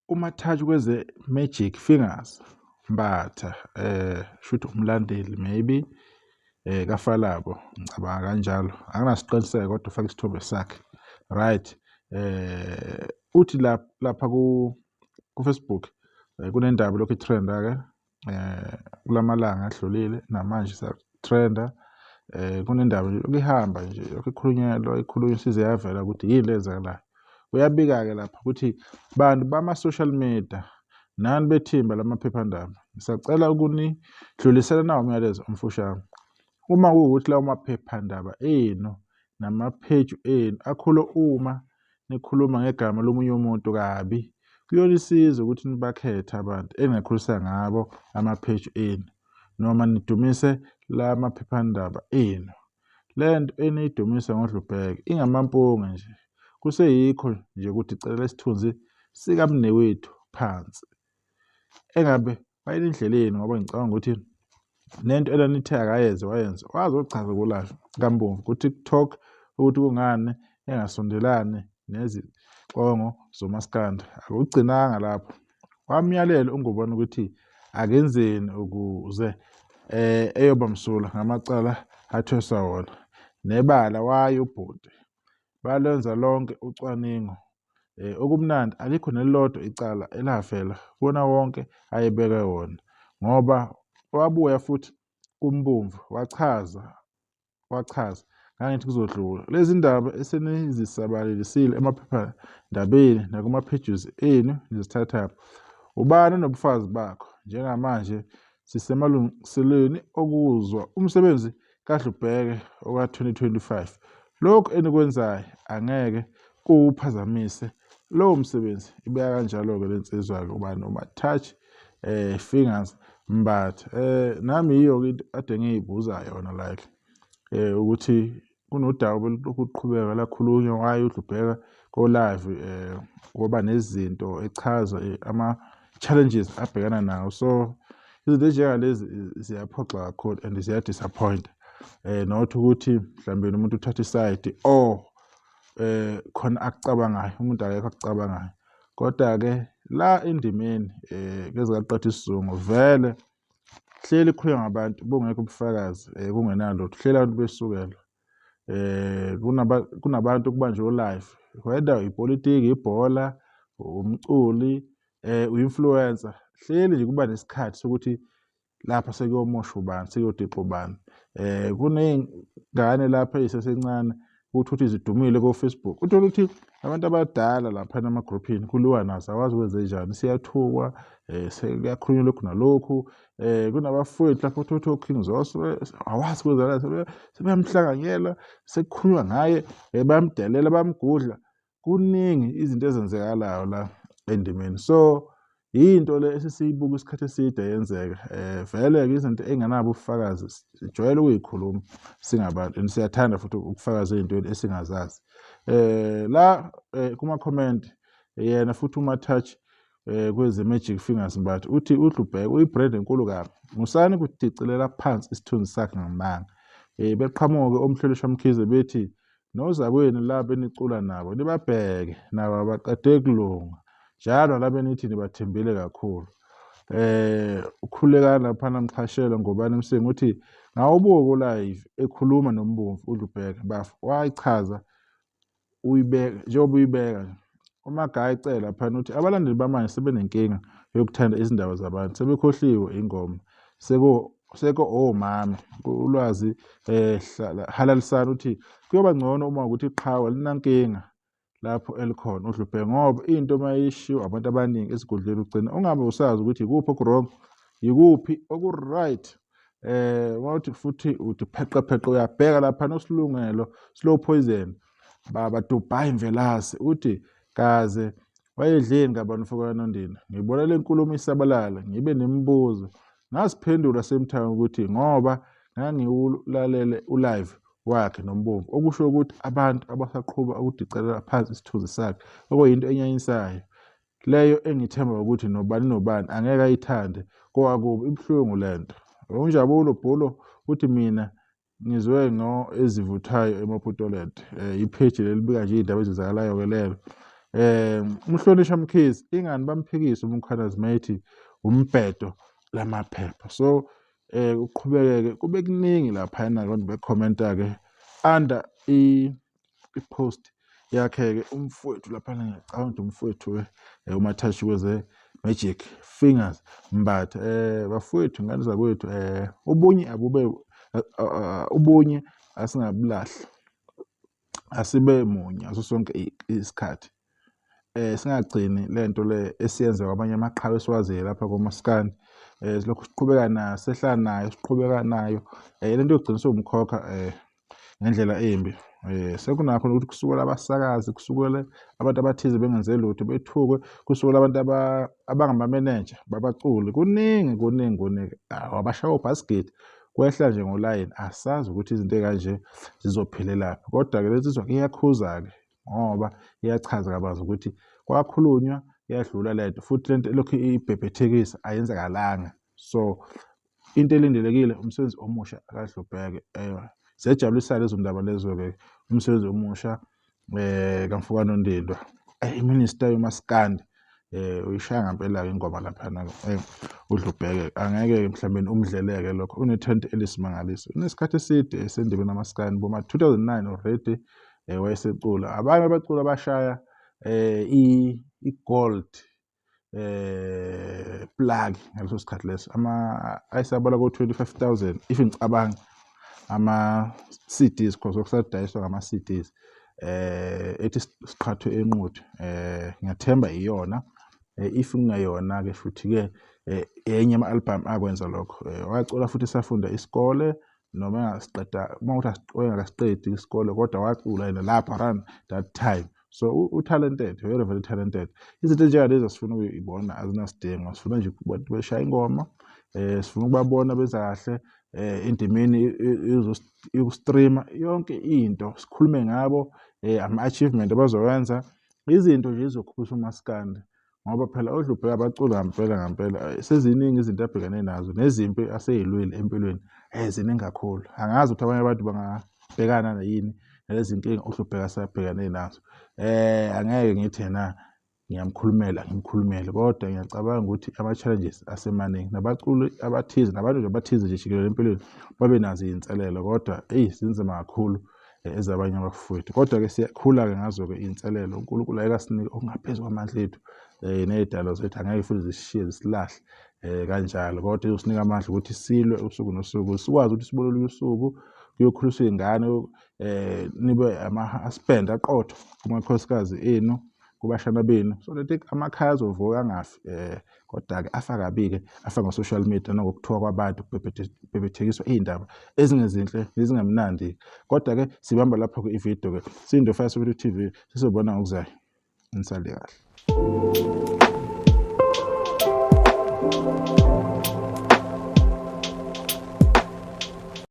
Umathathu kweze-Magic Fingers Mbatha, shuthi umlandeli maybe kaFalabo, ngicabanga kanjalo, anginasiqiniseko kodwa ufake isithombe sakhe, right. Uthi lapha ku-Facebook kunendaba lokhu i-trend-a-ke kulamalanga adlulile namanje isa-trend-a. Kunendaba nje lokhu ihamba nje lokhu ikhulunyelwa ikhulunywa size yavela ukuthi yini le eyenzakalayo. Uyabika-ke lapha ukuthi bantu bama-social media nani bethimba lamaphephandaba, ngisacela ukunidlulisela nawo umyalezo omfushane. Uma kuwukuthi lawo maphephandaba enu namapheji enu akhula uma nikhuluma ngegama lomunye umuntu kabi, kuyonisiza ukuthi nibakhethe abantu eningakhulisa ngabo amapheji enu noma nidumise la maphephandaba enu. Le nto eniyidumisa ngoDlubheke ingamampunge nje, kuseyikho nje ukudicelela isithunzi sikamnewethu phansi. Engabe wayelindleleni ngoba ngicabanga ukuthi nento elanithe akayenze wayenza, wazochaza ku-live kaMbomvu ku-TikTok ukuthi kungani engasondelani nezicongo zomaskandi. Akugcinanga lapho, wamyalela uNgubane ukuthi akenzeni ukuze eyoba msulwa ngamacala athweswa wona. Nebala waye ubhuti, balwenza lonke ucwaningo. Okumnandi alikho nelilodwa icala elavela kuwona wonke ayebekwe wona, ngoba wabuya futhi kuMbomvu wachaza ngangithi kuzodlula. Lezi ndaba esenizisabalalisile emaphephandabeni nakuma-pages enu nizithathaphi? Ubani onobufazi bakho? Njengamanje sisemalungiselweni okuzwa umsebenzi kaDlubheke oka-2025. Lokhu enikwenzayo angeke kuwuphazamise lowo msebenzi. Ibeka kanjalo-ke le nsizwa-ke ubani uMatouch Fingers Mbatha. Nami yiyo-ke into ade ngiyibuza yona like ukuthi kunodaba belokhu luqhubeka lakhulunywa waye uDlubheka ko-live kwaba nezinto echaza ama-challenges abhekana nawo. So izinto ezinjengalezi ziyaphoxa kakhulu and ziya-disappoint. Not ukuthi mhlawumbe umuntu uthatha isayidi or khona akucabangayo, umuntu akekho akucabangayo. Kodwa-ke la endimeni kezikaqeda isizungu vele hleli kukhulunywa ngabantu bungekho ubufakazi, kungenalutho, hleli abantu besukelwa. Kunabantu kubanjwe o-live, whether ipolitiki, ibhola, umculi, u-influencer, hleli nje kuba nesikhathi sokuthi lapha sekuyomoshwa ubani, sekuyodixa ubani. Kuney'ngane lapha ey'sasencane uthi ukuthi zidumile ko-Facebook, uthole ukuthi abantu abadala laphana emagruphini kuliwa nazo, awazi kwenzenjani, siyathukwa, sekuyakhulunywa lokhu nalokhu. Kunabafowethu lapho uthole ukuthi o-King Zoso awazi kwenzakalani, sebeyamhlanganyela, sekukhulunywa ngaye, bayamdelela, bayamgudla. Kuningi izinto ezenzekalayo la endimeni. So yinto le esesiyibuka isikhathi eside yenzeka. Vele-ke izinto ey'ngenabo ubufakazi sijwayele ukuyikhuluma singabantu and siyathanda futhi ukufakaza ey'ntweni esingazazi. La kuma-comment yena futhi uMatouch kweze-Magic Fingers Mbatha uthi uDlubheke uyi-brand enkulu kabi, musani ukudicilela phansi isithunzi sakhe ngamanga. Beqhamuke oMhlonishwa Mkhize bethi nozakwenu laba enicula nabo nibabheke nabo abaqede kulunga njalo laba enithi nibathembile kakhulu. Ukhulekani laphana Mxhashelo Ngobani Msinga uthi ngawubuka u-live ekhuluma noMbomvu uDlubheke bafo, wayichaza uyibeka njengoba uyibeka nje. UMagaye cela laphana uthi abalandeli bamanje sebenenkinga yokuthanda izindaba zabantu, sebekhohliwe ingoma, seko omama. Ulwazi halalisana uthi kuyoba ngcono uma ukuthi iqhawe linankinga lapho elikhona uDlubheke, ngoba into uma ishiwo abantu abaningi esigodlweni ugcina ungabe usazi ukuthi ikuphi oku-wrong, yikuphi oku-right. Mawuthi futhi uthi pheqe pheqe uyabheka lapha noSilungelo slow poison baba Dubai Mvelase uthi kaze wayedleni kabani mfoka Nondini, ngibona le nkulumo isabalala ngibe nemibuzo, ngasiphendula same time ukuthi ngoba ngangiwulalele u-live wakhe noMbomvu, okusho ukuthi abantu abasaqhuba ukudicelela phansi isithunzi sakhe, okuyinto enyanyisayo leyo engithemba ukuthi nobani nobani angeke ayithande kowakubo, ibuhlungu lento. UNjabulo Bhulo uthi mina ngizwe ngo ezivuthayo eMaputoland, ipheji lelibika nje iy'ndaba ezenzakalayo-ke lelo. Umhlonishwa Mkhize ingani bamphikise uMkhwanazi mayethi umbhedo lamaphepha. So uqhubekeke kube kuningi laphayana abantu bekhomenta-ke under i-post yakhe-ke umfowethu laphana ngiyacabanga ukuthi umfowethu-ke uMathashi kweze-Magic Fingers Mbatha. Bafowethu ngane zakwethu ubunye abube ubunye asingabulahli, asibe munye ngaso sonke isikhathi. Singagcini lento le esiyenza kwamanye amaqhawe esiwaziyo lapha komaskandi. Silokhu siqhubeka nayo, sehla nayo, siqhubeka nayo. Lento yokugcina siwumkhokha ngendlela embi. Sekunakho ukuthi kusukela abasakazi, kusukela abantu abathize bengenze lutho bethukwe, kusukela abantu abangama-manager babaculi. Kuningi kuningi kuningi. Abashaya obhasikidi kwehla nje ngolayini, asazi ukuthi izinto ey'kanje zizophelelaphi. Kodwa-ke le nsizwa iyakhuza-ke ngoba iyachaza kabanzi ukuthi kwakhulunywa yadlula lento futhi lento elokhu ibhebhethekisa ayenzakalanga. So into elindelekile umsebenzi omusha akaDlubheke. Ziyajabulisa lezo ndaba lezo-ke, umsebenzi omusha kaMfoka Nondindwa, iminister yomaskandi. Uyishaya ngempela-ke ingoma laphana-ke uDlubheke, angeke mhlawumbe umdleleke lokho, unethalente elisimangaliso. Unesikhathi eside esendimeni kamaskandi, boma 2009 already wayesecula. Abanye abaculi abashaya i-gold plug ngaleso sikhathi leso, ama ayisabala ko-25,000 if ngicabanga ama-CDs, cause okusadayiswa ngama-CDs. Ethi siqhathwe eNquthu, ngiyathemba iyona. If kungeyona-ke futhi-ke enye ama-album akwenza lokho. Wacula futhi esafunda isikole, noma engasiqeda, uma kuthi wayengakasiqedi isikole, kodwa wacula yena lapho around that time. So u-talented, very very talented. Izinto ezinjengalezi asifuna ukuyibona, azinasidingo. Sifuna nje abantu beshaya ingoma, sifuna ukubabona benza kahle endimeni yoku-streama yonke into, sikhulume ngabo, ama-achievement abazowenza, izinto nje ezizokhuphula umaskandi. Ngoba phela oDlubheke abaculi ngampela ngampela, seziningi izinto abhekene nazo nezimpi asey'lwile empilweni, ziningi kakhulu. Angazi ukuthi abanye abantu bangabhekana yini nalezi nkinga uDlubheke asebhekane nazo. Angeke ngithi yena ngiyamkhulumela, ngimkhulumele, kodwa ngiyacabanga ukuthi ama-challenges asemaningi, nabaculi abathize nabantu nje abathize nje jikelele empilweni babe nazo iy'nselelo, kodwa eyi zinzima kakhulu ezabanye abafowethu. Kodwa-ke siyakhula-ke ngazo-ke iy'nselelo, uNkulunkulu ayeke asinike okungaphezu kwamandla ethu ney'dalo zethu, angeke futhi zisishiye zisilahle kanjalo, kodwa izosinika amandla ukuthi silwe usuku nosuku, sikwazi ukuthi sibone olunye usuku kuyokhuliswa iy'ngane, nibe ama-husband aqotho kumakhosikazi enu, kubashana benu, so that amakhaya azovuka angafi. Kodwa-ke afa kabi-ke, afa ngo-social media nangokuthuka kwabantu, kubhebhethekiswa iy'ndaba ezingezinhle nezingemnandi. Kodwa-ke sibamba lapho-ke ividiyo-ke, siyiNdofaya Soweto TV, sizobona ngokuzayo. Nisale kahle.